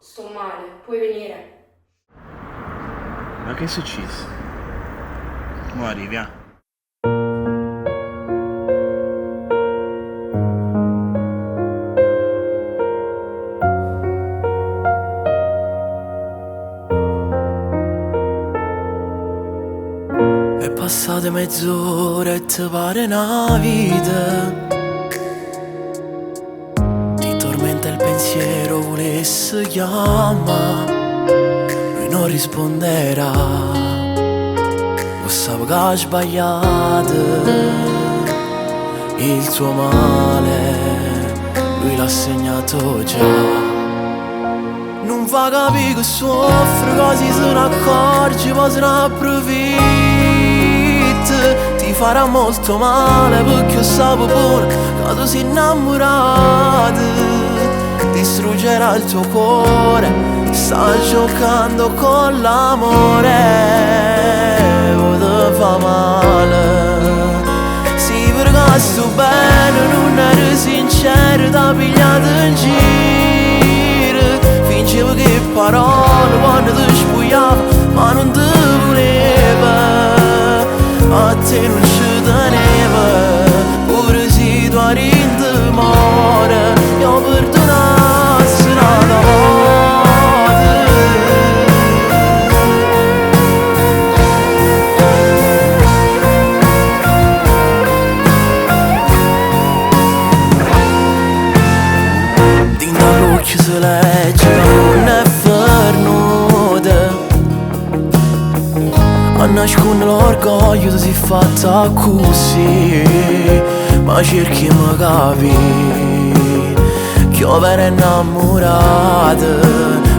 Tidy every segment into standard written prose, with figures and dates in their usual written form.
Sto male, puoi venire? Ma che è successo? Mo arrivi, ah. È passata mezz'ora e te pare 'na vita. Ti tormenta il pensiero, vuless chiamma. Lui non risponderà. 'O sape che ha sbagliato. Il tuo male lui l'ha segnato già. Nun fa capì che soffre, quasi se ne accorge, poi se ne approfitta. Ti farà molto male perché sape pure che tu sei innamorato. Distruggerà il tuo cuore, sta giocando con l'amore. Poi ti fa male. Si per caso bene nun eri sincero, t'ha pigliato in giro. Fingevo che parole quando ti spugliava, ma non ti voleva. A te non ci teneva, pure se tu eri in timore. Io perdonassi n'ata volta. Dint' all'uocchie se legge che nun è fernuta. Annasconne l'orgoglio, ti sei fatta accussì. Ma cerchi 'e capì che 'o vero innammurato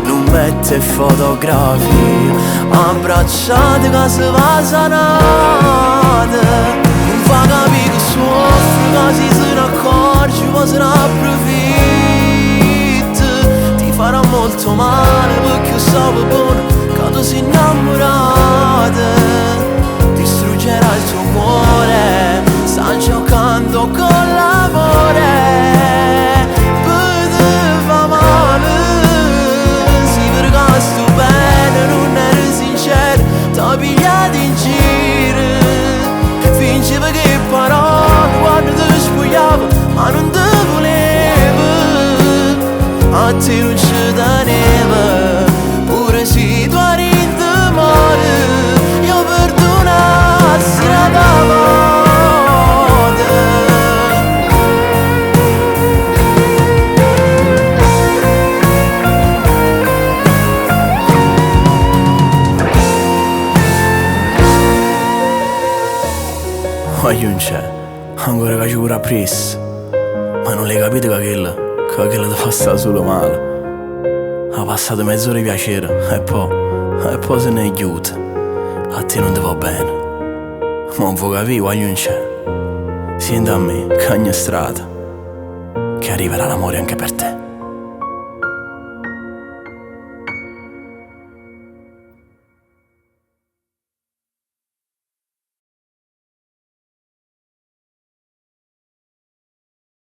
nun mette fotografie. Abbracciate che si va n'ata. Nun fa capì che soffre, quasi se ne accorge, poi se ne approfitta. Ti farà molto male perché sape buono che tu sei innamorata. Distruggerà il tuo cuore, sta giocando con l'amore. Poi ti fa male. Si per caso bene nun eri sincero, t'ha pigliato in giro. Fingeva che parole quando ti spugliava, ma non ti voleva. A te non ci teneva, pure se tu eri in timore. Io perdonassi n'ata volta. Voglio c'è, ancora che ci vorrà appresso. Ma non l'hai capito che quello ti fa stare solo male. Ha passato mezz'ora di piacere e poi se ne è ghiuta. A te non ti va bene. Ma non vuoi capire, voglio c'è. Senti a me, cagna strada, che arriverà l'amore anche per te.